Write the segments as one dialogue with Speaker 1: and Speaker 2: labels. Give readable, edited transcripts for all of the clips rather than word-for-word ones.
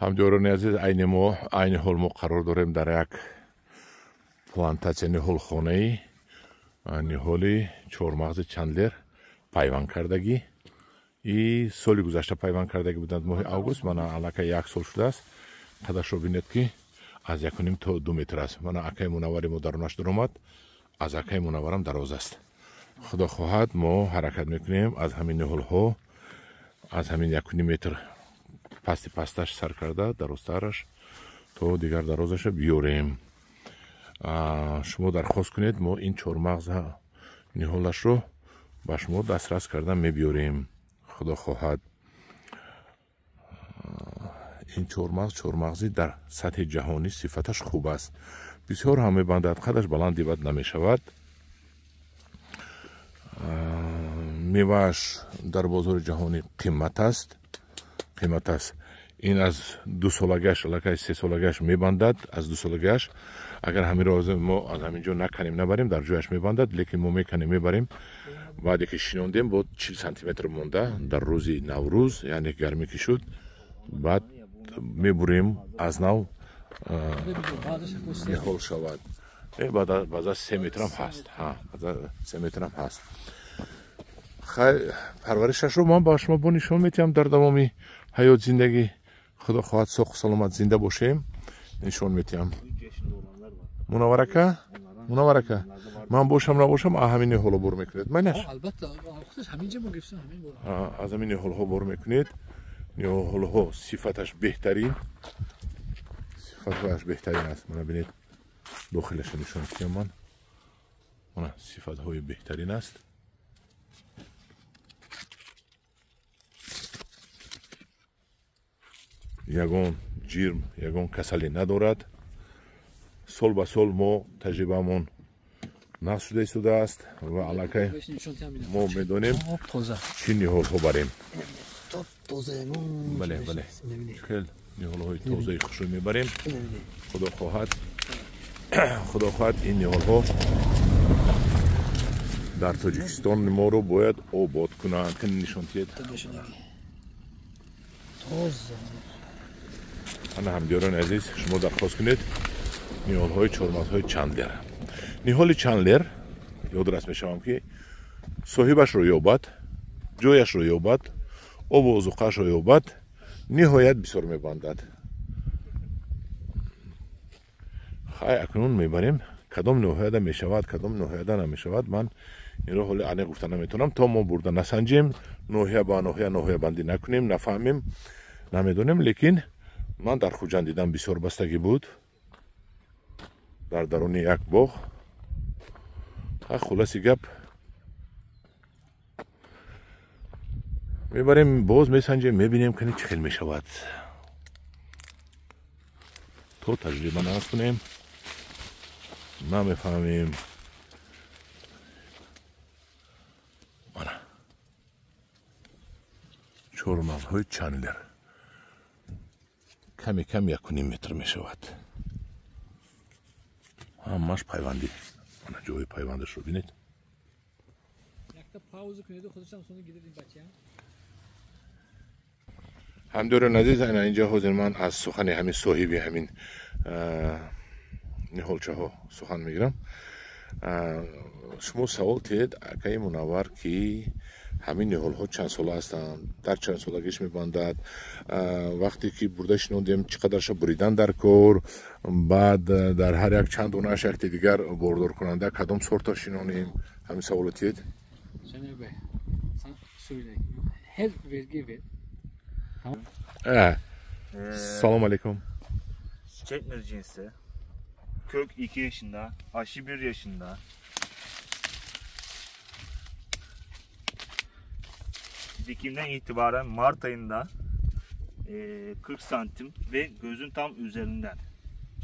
Speaker 1: Ҳамдиёрони азиз, айни ҳол мо қарор дорем дар як плантатсия ниҳолхонаи ниҳоли чормағзи Чандлер пайванд кардагӣ. И соли гузашта пайванд кардагӣ буданд, моҳи август. Мана аллакай як сол шудааст. Қадашро бинед, ки аз 1,5 то 2 метр аст. Мана акаи Мунаввари мо дарунаш даромад, аз акаи Мунавварам дароз аст. Худо хоҳад, мо ҳаракат мекунем аз ҳамин ниҳолҳо, аз ҳамин 1,5 метр пасти пасташ сар карда дарозтараш то дигар дарозаша биёрем. Шумо дархост кунед, мо ин чормағза ниҳолашро ба шумо дастрас карда мебиёрем. Худо хоҳад, ин чормағз чормағзи дар сатҳи ҷаҳонӣ сифаташ хуб аст, бисёр ҳам мебандад, қадаш баланд дибад намешавад. Мевааш дар бозори ҷаҳонӣ қимат аст, қимат аст. Ин аз 2 солагиаш, аллакай 3 солагиаш мебандад. Аз 2 солагиаш агар ҳаминро мо аз ҳамин ҷо наканем, набарем, дар ҷояш мебандад, лекин мо меканем, мебарем. Баъде ки шинондем, бо 40 сантиметр монда, дар рӯзи Наврӯз, яъне гармӣ ки шуд, баъд мебурем, аз нав ниҳол шавад. Баъза 3 метрам ҳаст, 3 метрам ҳаст. Парваришашро ман ба шумо бо нишон метиҳам дар давоми ҳаёт, зиндагӣ. Худо хоҳад, соҳу саломат зинда бошем, нишон метиҳам. Мунавварака, Мунавварака, ман бошам набошам, ҳамин ниҳоло бор мекунед, майнаш? Аз ҳамин ниҳолҳо бор мекунед. Ниҳолҳо сифаташ беҳтарин, сифаташ беҳтарин аст. Мана бинед, дохилаша нишон метиҳам ман. Мана, сифатҳои беҳтарин аст. Ягон ҷирм, ягон касалӣ надорад. Сол ба сол мо таҷрибаамон нақс шуда истодааст ва аллакай мо медонем, чӣ ниҳолҳо барем. Бале, бале, хел ниҳолҳои тозаи хушрӯ мебарем. Худо хоҳад, худо хоҳад, ин ниҳолҳо дар Тоҷикистон моро бояд обод кунанд. Нишон диҳед. Ана, ҳамдиёрони азиз, шумо дархост кунед ниҳолҳои чормағзҳои Чандлер. Ниҳоли Чандлер, ёдрас мешавам, ки соҳибашро ёбад, ҷояшро ёбад, обу озуқаашро ёбад, ниҳоят бисёр мебандад. Хай, акнун мебарем, кадом ноҳияда мешавад, кадом ноҳияда намешавад, ман инро ҳоли аниқ гуфта наметавонам. То мо бурда насанҷем, ноҳия ба ноҳия ноҳиябандӣ накунем, нафаҳмем, намедонем. Лекин ман дар Хуҷанд дидам, бисёр бастагӣ буд дар даруни як боғ. Хулоси гап, мебарем, боз месанҷем, мебинем, кани чӣ хел мешавад. То таҷриба накунем, намефаҳмем. Мана чормағзҳои Чандлер ками кам 1,5 метр мешавад. Ҳамаш пайвандӣ. Мана, ҷои пайвандашро бинед.
Speaker 2: Якта пауза кунед, худашам сони гиред ин бача.
Speaker 1: Ҳамдиёрони азиз, ана инҷа ҳозир ман аз сухани ҳамин соҳиби ҳамин ниҳолчаҳо сухан мегирам. Шумо савол тиҳед, акаи Мунаввар, ки ҳамин ниҳолҳо чанд сола ҳастанд, дар чанд солагиш мебандад, вақте ки бурда шинондем, чӣ қадарша буридан дар кор, баъд дар ҳар як чанд донааш якте дигар бордоркунанда кадом сорта шинонем, ҳамин саволо тиҳед.
Speaker 2: Şener Bey, sen söyle. Her vergi ver.
Speaker 1: Салом алейкум.
Speaker 3: Chetner cinsi. Kök 2 yaşında, aşı 1 yaşında. Dikimden itibaren Mart ayında 40 santim ve gözün tam üzerinden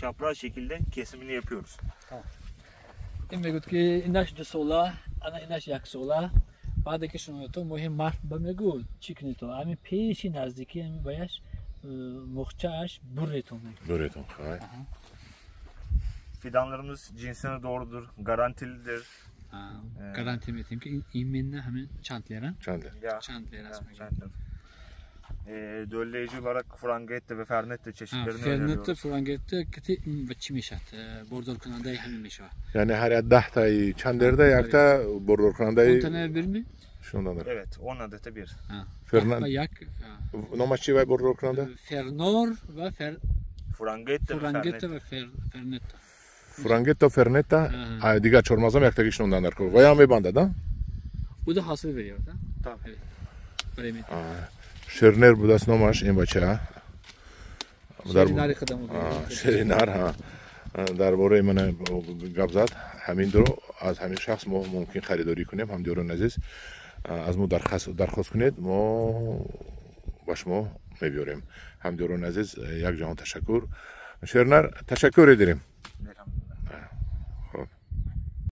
Speaker 3: çapraz şekilde kesimini yapıyoruz.
Speaker 2: Ин мегӯяд, ки инаш 2 сола, ана инаш яксола. Баъде ки шумо моҳи март ба мегӯ чӣ кунед, ҳамин пеши наздикӣ ҳамин баяш мухчааш бурретон мегӯ.
Speaker 1: Буретон, хай.
Speaker 3: Fidanlarımız cinsine doğrudur, garantilidir.
Speaker 2: Гарантия метиҳем, ки именно ҳамин Чандлера.
Speaker 1: Чандлер.
Speaker 3: Ya,
Speaker 2: Чандлер аст,
Speaker 3: ya,
Speaker 2: мегӯ.
Speaker 3: Chandler. Dölleyici olarak Frangette ve Fernette çeşitlerini
Speaker 2: Fernette,
Speaker 3: öneriyoruz.
Speaker 2: Frangette кати чӣ мешавад? Бордоркунандаи ҳамин мешавад.
Speaker 1: Яъне ҳар як 10таи чандлерда якта бордоркунандаи
Speaker 2: Он тане bir mi?
Speaker 1: Шундан.
Speaker 3: Evet, 10 adete bir.
Speaker 1: Фернан
Speaker 2: Ва як
Speaker 1: номаш чи вай бордоркунанда?
Speaker 2: Фернор ва Фер
Speaker 3: Frangette ve
Speaker 2: Франгетта
Speaker 3: Fernette.
Speaker 2: ва Фернетта.
Speaker 1: Франгетто, Фернетта, дигар чормағзам яктаги шундан дар кор. Ваям мебандад, а?
Speaker 2: Bu da hasıl veriyor da.
Speaker 3: Tabii.
Speaker 2: Evet. Барои мен.
Speaker 1: Шернер будааст номаш ин бача.
Speaker 2: Шеринари худамон.
Speaker 1: Шеринар, ҳа. Дар бораи мана гап зад. Ҳамин дуро аз ҳамин шахс мо мумкин харидорӣ кунем. Ҳамдиёрони азиз, аз мо дархост кунед, мо ба шумо мебиёрем. Ҳамдиёрони азиз, як ҷаҳон ташаккур. Шернар, ташаккур эдирем.
Speaker 3: Merhaba.